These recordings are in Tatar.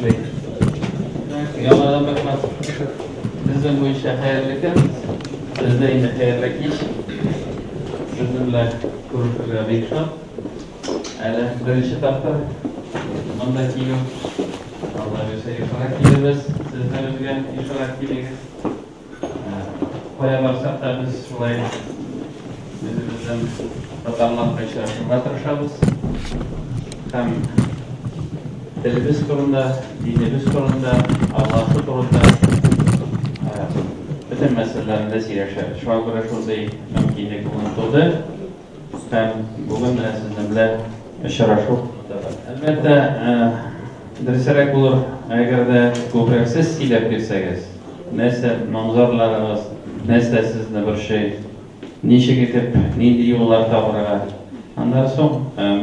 башлый. Яңадан рәхмәт. Безнең буенча хәерле көн. Сездә инде хәерле кич. Сезнең белән күрешергә бик шат. Әле беренче тапкыр монда килү. Алла бирсә, ешрак килербез. Сез дә безгә ешрак килегез. Кая барсак та без шулай үзебезнең татарлар белән очрашырга тырышабыз. Һәм телебез турында, динебез турында, аңлашу турында бөтен мәсьәләләрне дә сөйләшәбез. Шуңа күрә шундый мөмкинлек бүген туды. Һәм бүген менә сезнең белән очрашу. Әлбәттә, дөресрәк булыр, әгәр дә күбрәк сез сөйләп бирсәгез, нәрсә моң-зарларыгыз, нәрсә сезне борчый, ничек итеп, нинди юллар табырга. Аннан соң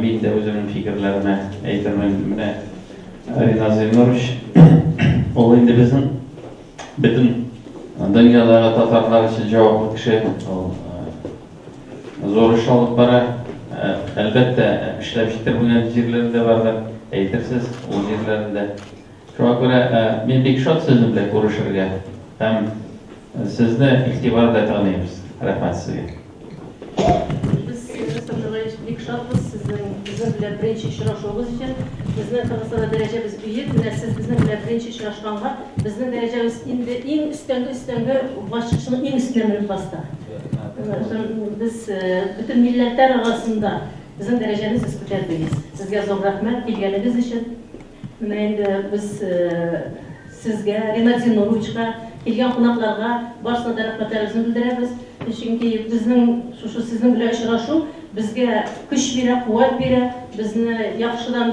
мин дә үземнең фикерләремә әйтермен. Менә Ринат Зиннурович, ул инде безнең бөтен дөньядагы татарлар өчен җаваплы кеше. Ул зур эш алып бара. Әлбәттә, эшләп җитермәгән җирләре дә бардыр, әйтерсез, ул җирләрендә. Шуңа күрә мин бик шат сезнең белән күрешергә һәм сезне игътибар белән тыңлыйбыз. Рәхмәт сезгә. Без, Рөстәм Нургалиевич, бик шатбыз сезнең безнең белән беренче очрашуыгыз өчен. Безнең Кыргызстанда дәрәҗәбез биек. Менә сез безнең белән беренче очрашканга безнең дәрәҗәбез инде иң өстәнге өстәнге баскычның иң өстенә менеп басты. Без бөтен милләтләр арасында безнең дәрәҗәне сез күтәрдегез. Сезгә зур рәхмәт килгәнегез өчен. Менә инде без сезгә, Ринат Зиннуровичка, килгән кунакларга барысына да рәхмәтләребезне белдерәбез. Чөнки безнең шушы сезнең белән очрашу безгә көч бирә, куәт бирә, безне яхшыдан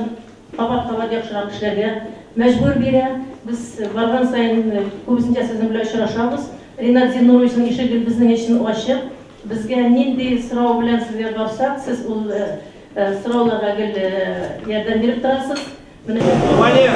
кабат-кабат яхшырак эшләргә мәҗбүр бирә. Без барган саен күбесенчә сезнең белән очрашабыз. Ринат Зиннуровичның ишеге безнең өчен ачык. Безгә нинди сорау белән сезгә барсак, сез ул сорауларга гел ярдәм биреп торасыз. Менә Внимание!